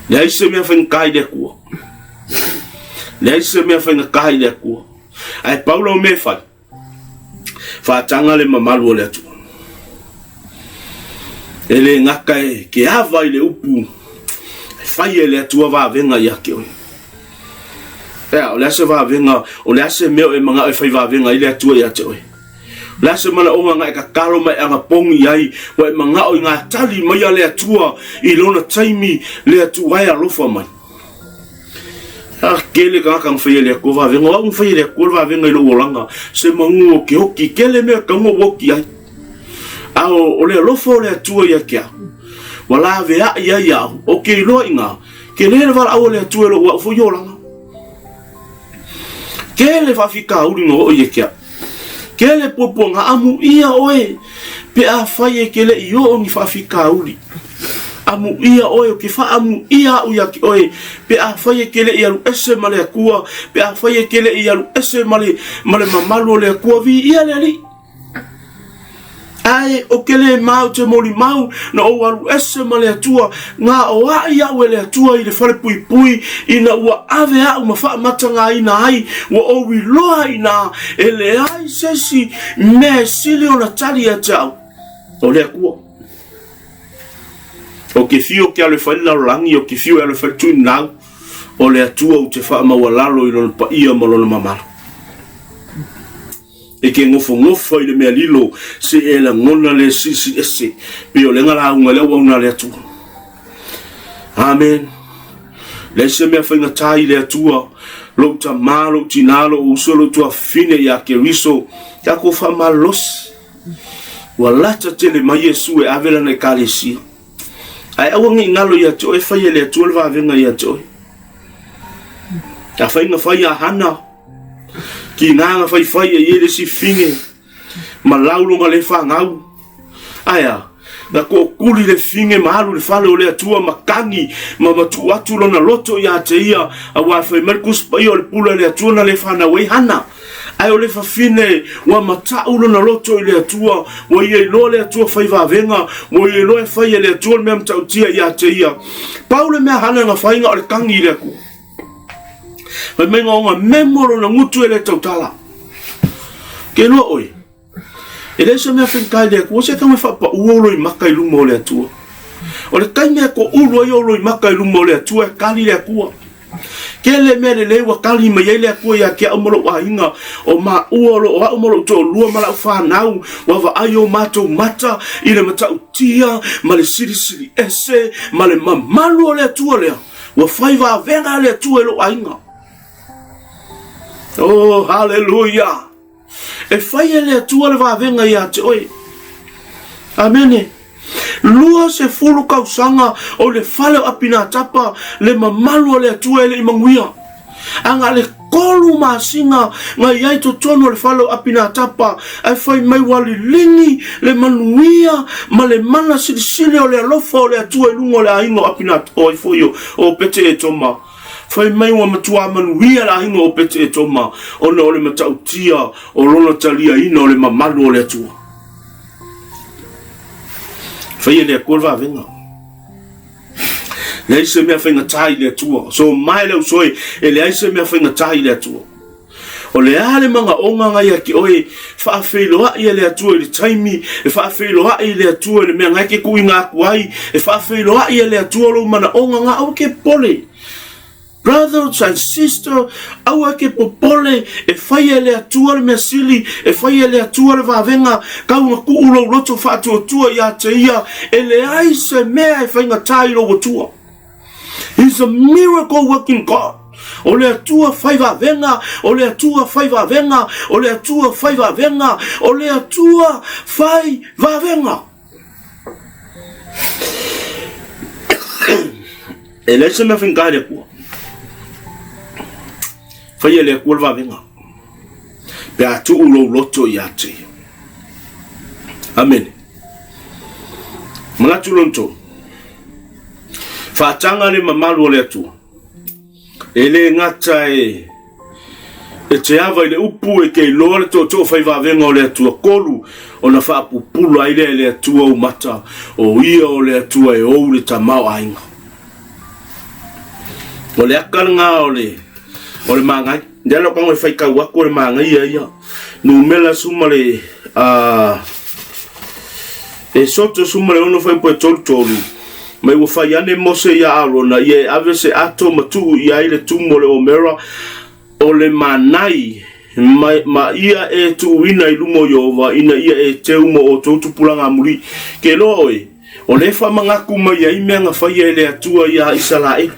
Leai se mea faigata i le Atua. Leai se mea faigata i le Atua. Ae pau lau mea e fai, faataga le mamalu o le Atua. E le gata e ke ava i le upu, e fai e le Atua vavega ia te oe. Ea, o le a se vavega, o le a se mea o e manao e fai vavega ai le Atua ia te oe. O le a se manaoga na e tatalo ma e agapogi i ai, ua e manao i ngā tali mai a le Atua i lona taimi, le Atua e alofa mai. A kele tagata na faia e le Atua vavega, o au na faia e le Atua le vavega i lou olaga, se manu o ke oki, kele mea taunga ua oki ai. A o le alofa o le Atua ia te au, ua laveai ai au, o ke iloa i ngā, kele le valaau a le Atua i lou au foi olaga. Kele faafitauli na oo ia te au. Kele puapuaga amuia oe pe afai e ke leʻi oo ni faafitauli. Amuia oe o ke faamuia aʻu ia te oe pe afai e ke leʻi alu ese ma le Atua, pe afai e ke leʻi alu ese ma le, ma le mamalu o le Atua, viia le Alii. Ae o ke lē mau te molimau na ou alu ese ma le Atua, na aoaʻi aʻu e le Atua i le fale puipui, ina ua ave aʻu ma faamatagaina ai, ua ou iloa inā e leai se isi mea e sili ona tali ia te au, o le Atua. O ke fiu o ke alo e fai le lalolagi, o ke fiu e alo e fai le tuinau, o le Atua ou te faamaualalo i lona paia ma lona mamalu. E ke nofonofo i le mea lilo, se e lagona le silisili ese, pei o le ga lauga i le auauna a le Atua. Amen. Leai se mea faigata i le Atua, lou tamā, lou tinā, lou uso, lou tuafafine ia Keriso, tatou faamalolosi. Ua lata tele mai Iesu e ave lana Ekalesia. Ae aua ne i galo ia te oe, fai e le Atua le vavega ia te oe. Afai na fai a Hana, Ki ngā nga whaiwhai e i e le isi fine, ma lau longa le whangau. Ae a, na ko kuli le fine ma alu le fale o le Atua ma kagi ma matu atu lona loto ia te ia, a wā whai mai kusi pa ia o le pula le Atua na le whanau ei Hana. Ae o le fafine ua matau lona loto i le Atua, ua ia iloa le Atua fai vavega, ua ia iloa e fai e le Atua le mea matautia ia te ia. Pau le mea Hana na whainga o le kagi i le Atua. Fai mai nga onga memo lona ngutu e le tautala. Ke loa oe. E leai se mea faigata i le Atua, se tau e faapaua o loimaka i luma o le Atua. O le taimi e toulu ai o loimaka i luma o le Atua, e kali le Atua. Tele mea lelei ua tali mai ai le Atua ia te au ma lou aiga, o maua o lo o au ma lou toalua ma lau fanau, ua vaai o matou mata i le matautia ma le silisili ese ma le mamalu o le Atua lea. Ua fai vavega le Atua i lou aiga. Oh, haleluia! E fai e le Atua le vavega ia te oe. Amene. 20 tausaga o le fale o Apinatapa le mamalu o le Atua e le i manuia. A na le tolu masina na i ai totonu o le fale o Apinatapa, ae fai mai ua liligi le manuia ma le mana silisili o le alofa o le Atua i luga o le aiga o Apinatapa, o ai foi o Pete Etoma. Fai mai ua matuā manuia le aiga o Pete Etoma ona o le matautia o lona taliaina o le mamalu o le Atua. Fai e le Atua le vavega. Leai se mea faigata i le Atua. So mai le usoe, e leai se mea faigata i le Atua. O le a le manaoga na ia te oe, faafeiloai e le Atua i le taimi, e faafeiloai i le Atua i le mea na e te tuuina atu ai, e faafeiloai e le Atua lou manaoga na aua ke popole. Brothers and sisters, aua ke popole, e fai e le Atua le mea sili, e fai e le Atua le vavega, tau na tuu lou loto faatuatua ia te ia, e leai se mea e faigata i lou Atua. He's a miracle working God. O le Atua fai vavega, o le Atua fai vavega, o le Atua fai vavega, o le Atua fai vavega. E leai se mea faigata i le Atua. Faia e le Atua le vavega. Pe a tuu lou loto ia te ia. Amene. Manatu lona tolu. Faataga le mamalu o le Atua. E le gata e e te ava i le upu e te iloa le tootoo fai vavega o le Atua kolu ona faapupula ai lea e le Atua ou mata o ia o le Atua e ou le tamaoaiga. O le aka lena o le o le magai. Lea lau tago e faitau atu o le manaia ia. Numera suma le a e soto suma le ono fuaiupu e tolu tolu. Mai ua fai ane Mose ia Arona ia e ave se ato ma tuu i ai le tumu o le omera o le manai ma, ma ia e tuuina i luma o Ieova ina ia e teu mo outou tupulaga amuli. Ke loa oe, o le whamangaku mai ai mea na whaia e le Atua ia Isaraelu.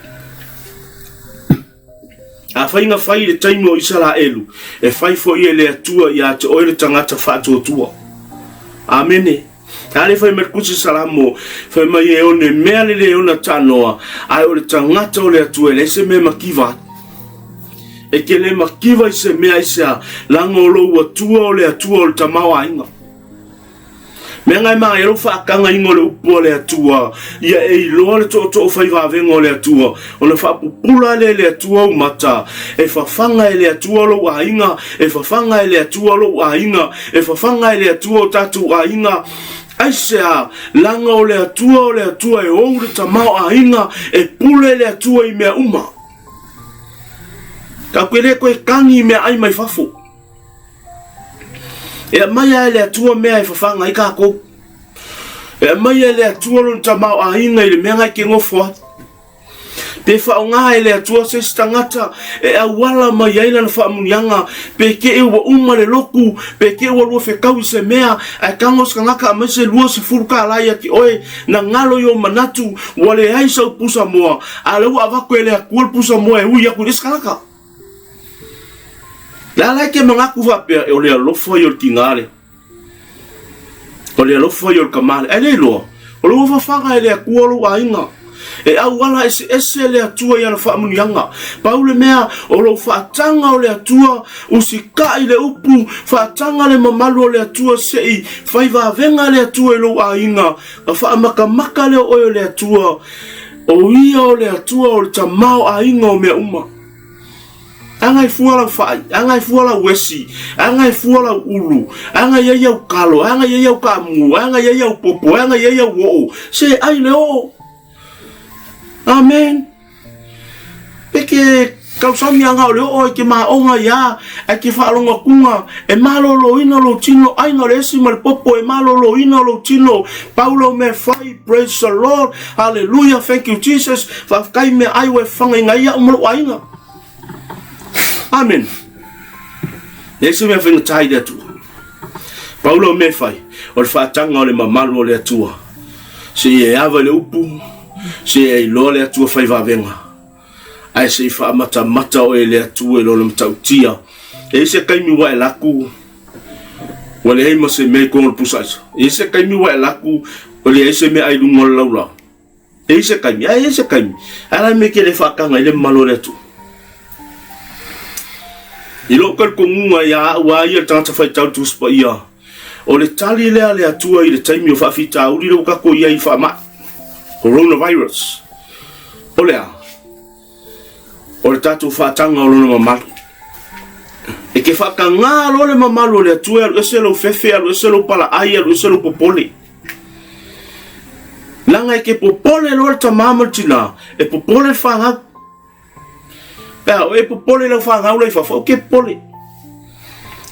Afai na fai i le taimi o Isaraelu, e fai foi e le Atua ia te oe le tagata faatuatua. Amene. A le fai mai le Tusi Salamo, fai mai e one mea le le ona tanoa, ae o le tagata o le Atua e leai se mea e makiva ai. E te le makiva i se mea aisea, leaga o lou Atua o le Atua o le tamaoaiga. Mea ngai ma e lou faatagaina o le upu a le Atua, ia e iloa le tootoo fai vavega o le Atua, ona faapupula lea e le Atua ou mata, e fafaga e le Atua lou aiga, e fafaga e le Atua lou aiga, e fafaga e le Atua o tatou aiga. Aisea, leaga o le Atua o le Atua e ou le tamaoaiga, e pule le Atua i mea uma. Tatou te le toe tagi i meaai mai fafo. E aumai lava e le Atua mea e fafaga ai tatou. E aumai e le Atua lona tamaoaiga i le mea na e te nofo ai. Pe faaaoga e le Atua se isi tagata e auala mai ai lana faamuniaga, pe te i ua uma le lotu, pe te i ua lua fetau i se mea, ae tago se tagata aumai se $20 ia te oe, na galo i ou manatu, ua leai sau pusa moa, a o lea ua avatu e le Atua le pusa moa e ui atu i le isi tagata. Le a la e te manatu faapea, o le alofa ia o le tiga lea. O le alofa ia o le tama lea. Ae le iloa, o lou fafaga e le Atua lou aiga. E auala eseese le Atua i ana faamuniaga. Pau le mea, o lou faataga o le Atua, usikai le upu, faataga le mamalu o le Atua se i fai vavega le Atua i lou aiga, na faamatamaka lea o oe o le Atua, O ia o le Atua o le tamaoaiga o mea uma. Aga e fua lau fai, aga e fua lau esi, aga e fua lau ulu, aga e i ai au kalo, aga e i ai au kaamu, aga e i ai au popo, aga e i ai au oo, se ai le oo. Amen. Pe ke Tausami aga o le oo e ke maoga ia, ae ke faalogoakuga e maloloina lou tino, aiga o le esi ma le popo e maloloina lou tino, pau lau mea e fai, praise the Lord, hallelujah, thank you Jesus, faafetai mea ai ua e fagaina ai au ma lou aiga. Amen. Leai se mea faigata i le Atua. Pau lau mea e fai, o le faataga o le mamalu o le Atua. Se i e ava i le upu, se i e iloa le Atua fai vavega. Ae se i faamatamata oe e le Atua i lona matautia. E i ai se taimi ua e laku, ua leai ma se mea i totonu o le pusa aisa. E i ai se taimi ua e laku, ua leai se mea ai luga o le laulau. E i se taimi, ae i ai se taimi, ae la mea ke le faataga i le mamalu o le Atua. I lou talitonuga ia au a ia le tagata faitau le Tusi Paia, o le tali lea a le Atua i le taimi o faafitauli lea ua tatou i ai i faamai, coronavirus. O le a? O le tatou faataga o lona mamalu. E ke faatagā loa le mamalu o le Atua e alu ese lou fefe, alu ese lou palaai, alu ese lou popole. Leaga e ke popole loa le tamā ma le tinā, e popole le fanau. Pe a oe e popole lau fanau la i fafo, au ke popole.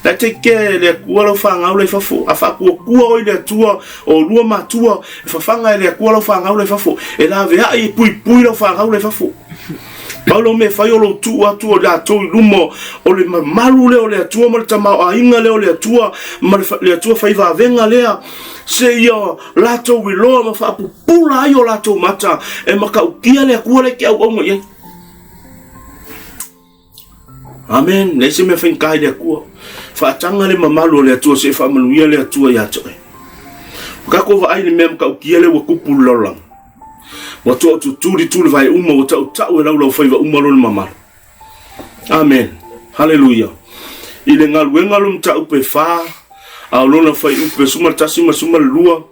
La take care le Atua lau fanau la i fafo. A faakuakua oe i le Atua o lua matua, e fafaga e le Atua lau fanau la i fafo. E laveai e puipui lau fanau la i fafo. Pau lau mea e fai o lou tuu atu o latou i luma o le mamalu lea o le Atua ma le tamaoaiga lea o le Atua ma le Atua fai vavega lea seia latou iloa ma faapupula ai o latou mata e matautia le Atua lea e te auauna i ai. Amen. Leai se mea faigata i le Atua. Faataga le mamalu o le Atua se i faamanuia le Atua ia te oe. Ua tatou vaai i le mea matautia lea ua tupu i le lalolagi. Ua toatutuli tulivae uma, ua tautau e laulaufaiva uma lona mamalu. Amen. Haleluia. I le galuega lo mataupu e fa, a o lona fuaiupu e 11 ma 12,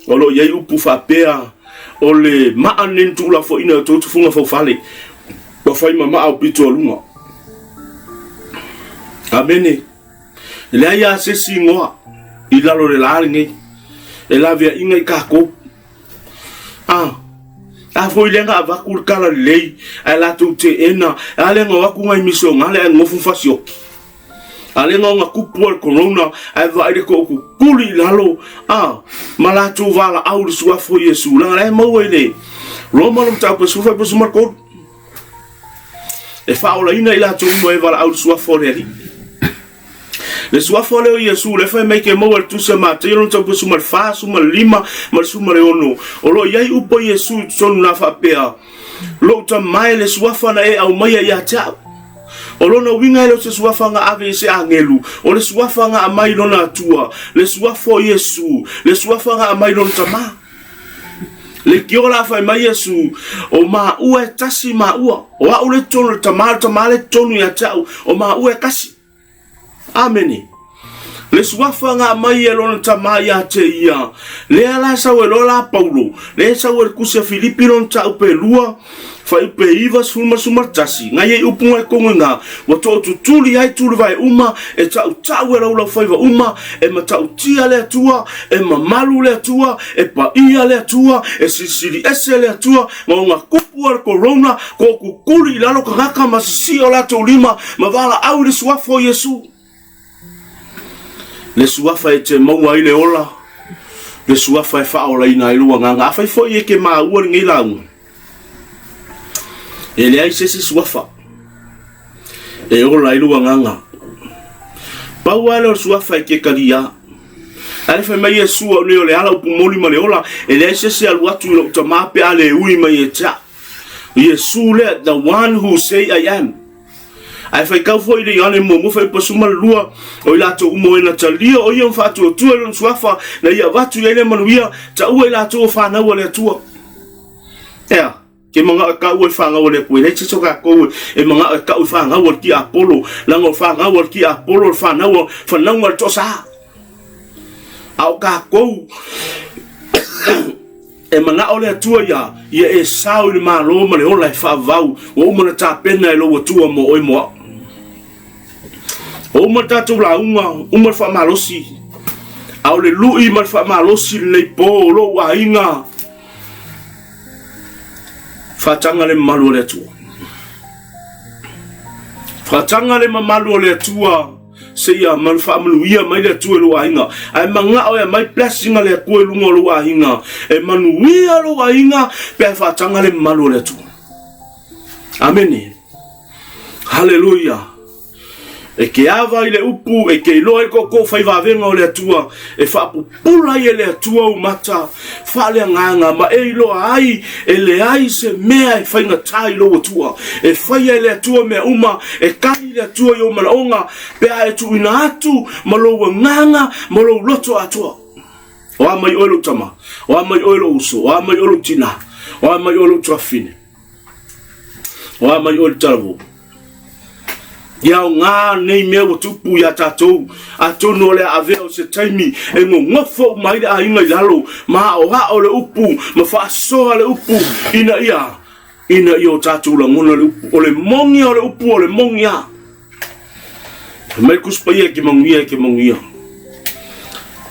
o lo o i ai upu faapea, o le maa lenei na tuulafoaiina e outou tufuga faufale, ua fai ma maa o pito a luga. Amene. E leai lava se isi igoa i lalo o le la lenei e laveaiina i tatou. A, a foi lea na avatu le tala lelei, ae latou teena, a lea na o atu nai misionale ae nonofo ma fasioki. A lea na ona tupu a le corona ae vaai le tootutuli i lalo a ma latou valaau i le suafa o Iesu. Leaga la e maua i le Roma le mataupu e 13. E faaolaina i latou uma e valaau i le suafa o le Alii. Le suafa lea o Iesu, lea fai mai ke maua i le tusi a Mataio lona mataupu e 14, 15 ma le 16. O lo o i ai upu a Iesu i totonu na faapea, Lou tama e le suafa na e aumaia ia te au. O lona uiga e le o se suafa na ave i se agelu, o le suafa na aumai i lona Atua, le suafa o Iesu, le suafa na aumai i lona Tama. Leitioa la fai mai Iesu, o maua e tasi maua, o au le totonu o le Tama, o le Tama le totonu ia te au, o maua e kasi. Amene. Le suafa na aumai e lona Tama ia te ia, lea la sau e loa la Paulo, lea e sau e le tusi a Filipi lona mataupu e lua, fuaiupu e 90 ma 11, na i ai upu na i totonu i ina, ua tootutuli ai tulivae uma, e tautau e laulaufaiva uma, e matautia le Atua, e mamalu le Atua, e paia le Atua, e silisili ese le Atua, ma ona tupu a le corona, tootutuli i lalo tagata ma sisii o latou lima, ma valaau i le suafa o Iesu. Le suafa e te maua ai le ola, le suafa e faaolaina ai lou agaga. Afai foi e ke maua lenei lauga, e leai se isi suafa e ola ai lou agaga. Pau lava lea o le suafa e ke talia. Ae fai mai Iesu au nei o le ala upu moni ma le ola, e leai se isi e alu atu i lou Tama pe a le ui mai ia te au. Iesu lea, the one who say I am. Ae faitau foi i le Ioane muamua fuaiupu 12, o i latou uma o e na talia o ia ma faatuatua i lona suafa, na ia avatu i ai le manuia, taua i latou o fanau a le Atua. Ea, ke manao e taua i fanau a le Atua, e leai se isi o tatou e manao e tau i fanau a le tiapolo, leaga o fanau a le tiapolo o le fanau, fanauga a le toasa. A o tatou, E manao le Atua ia ia e sao i le Malo ma le ola e faavavau ua uma ona tapena e lou Atua mo oe mo au. Ua uma le tatou lauga, uma le faamalosi, a o le lui ma le faamalosi lenei po o lou aiga, faataga le mamalu o le Atua. Faataga le mamalu o le Atua seia malu faamanuia mai le Atua i lou aiga. Ae manao e aumai blessing a le Atua i luga o lou aiga. E manuia lou aiga pe a faataga le mamalu o le Atua. Amene. Haleluia. E ke ava i le upu, e ke iloa i tootoo fai vavega o le Atua, e faapupula ai e le Atua ou mata, faaleagaga, ma e iloa ai e leai se mea e faigatā i lou Atua. E faia e le Atua mea uma, e tali le Atua i ou manaoga, pe a e tuuina atu ma lou agaga ma lou loto atoa. O a mai oe lou tama, o a mai oe lou uso, o a mai oe lou tinā, o a mai oe lou tuafafine, o a mai oe le talavou. Ia aoga nei mea ua tupu iā tatou, atonu o le a avea o se taimi e gogofo uma ai le aiga i lalo, ma aoao le upu ma faasoa le upu ina ia ina ia o tatou lagona le upu. O le moni o le upu o le moni a. Fai mai le Tusi Paia e te manuia e te manuia.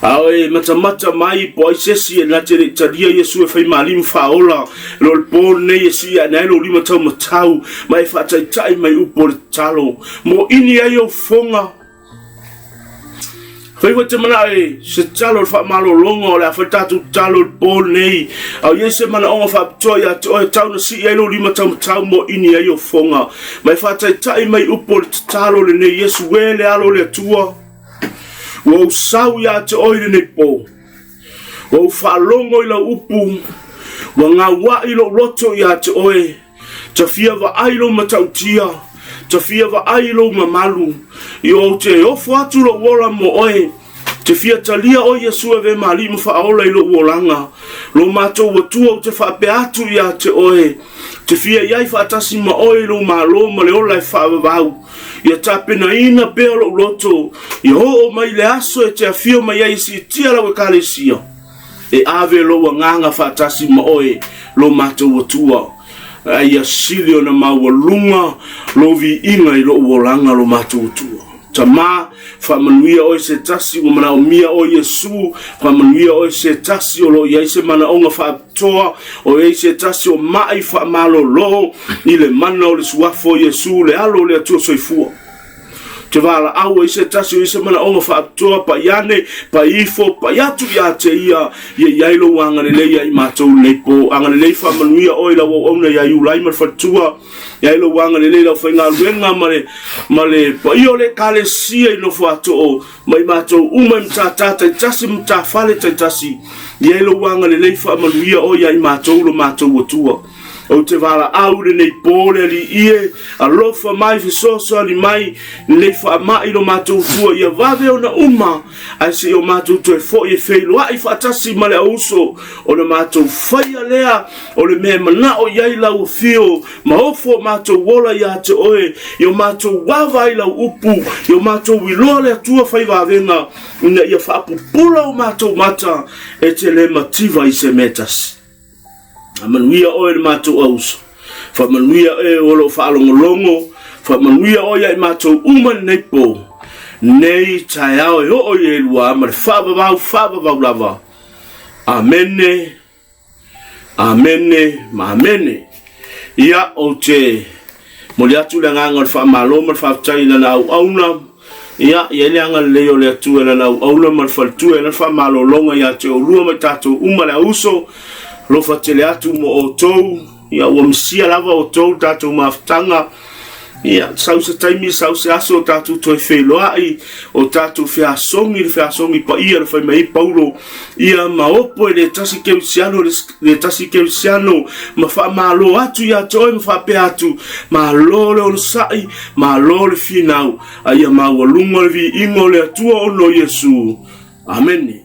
A o e matamata mai po ai se isi e na te le i talia Iesu e fai ma Alii ma Faaola, e lo le po lenei e sii ae ai lou lima taumatau ma e faataitai mai upu o le tatalo. Moini ai ou fofoga. Fai foi te manao e se tatalo o le faamalologa o le a fai tatou tatalo i le po lenei. A o i ai se manaoga faapitoa ia te oe e tau na sii ai lou lima taumatau moini ai ou fofoga ma e faataitai mai upu o le tatalo lenei, Iesu e le Alo o le Atua. Ua ou sau ia te oe i lenei po. Ua ou faalogo i lau upu, ua gaua'i lou loto ia te oe. Ta fia vaai lou matautia, ta fia vaai lou mamalu. I ou te ofo atu lou ola mo oe. Te fia talia oe Iesu e avea ma Alii ma Faaola i lou olaga. Lo matou Atua ou te faapea atu ia te oe. Te fia i ai faatasi ma oe i lou malo ma le ola e faavavau. Ia tapenaina pea lou loto, ia oo mai le aso e te afio mai ai e siitia lau Ekalesia, e ave lou agaga faatasi ma oe, lo matou Atua, a ia sili ona maualuga lou viiga i lou olaga, lo matou Atua. Tama, faamanuia oe se tasi ua manaomia oe Iesu, faamanuia oe se tasi o lo o i ai se manaoga faapitoa, o i ai se tasi o mai faamalolo i le mana o le suafa o Iesu, le Alo o le Atua Soifua. Te valaau ai se tasi o i ai se manaoga faapitoa, pai ane, pai ifo, pai atu ia te ia, ia i ai lou agalelei ia i matou lenei po. Agalelei faamanuia oe i lau auauna ia Iulai ma le faletua, Ia ai lou agalelei i le aufaigaluega ma le, ma le paia o le Ekalesia i Nofoatoo, ma i matou uma i matata taitasi ma matafale taitasi. Ia ai lou agalelei faamanuia oe ia i matou lo matou Atua. Ou te valaau i lenei po le Alii e, alofa mai, fesoasoani mai, lenei faamai lo matou Atua, ia vave ona uma, ae se i o matou toe foi e feiloai faatasi ma le auuso, ona matou faia lea O le mea e manao i ai lau afio ma ofo o matou ola ia te oe, i o matou ava ai lau upu, i o matou iloa le Atua fai vavega, ina ia faapupula o matou mata e te le mativa i se mea e tasi. Faamanuia oe le matou auuso, faamanuia e o lo o faalogologo, faamanuia oe ia i matou uma i lenei po, nei taeao e oo i elua ma le faavavau faavavau lava. Amene. Amene ma amene. Ia, ou te momoli atu le agaga o le faamalo ma le faafetai i lana auauna. Ia, i ai le agalelei o le Atua i lana auauna ma le faletua i lana faamalologa ia te oulua ma i tatou uma le auuso. Alofa tele atu mo outou. Ia, ua misia lava outou le tatou mafutaga. Ia, sau se taimi, sau se aso o tatou toe feiloai, o tatou feasogi, le feasogi paia na fai mai ai Paulo, ia ma opo e le tasi kerisiano, le tasi kerisiano, ma faamalo atu ia te oe ma faapea atu, malo le onosai, malo le finau, a ia maualuga le viiga o le Atua ona o Iesu. Amene.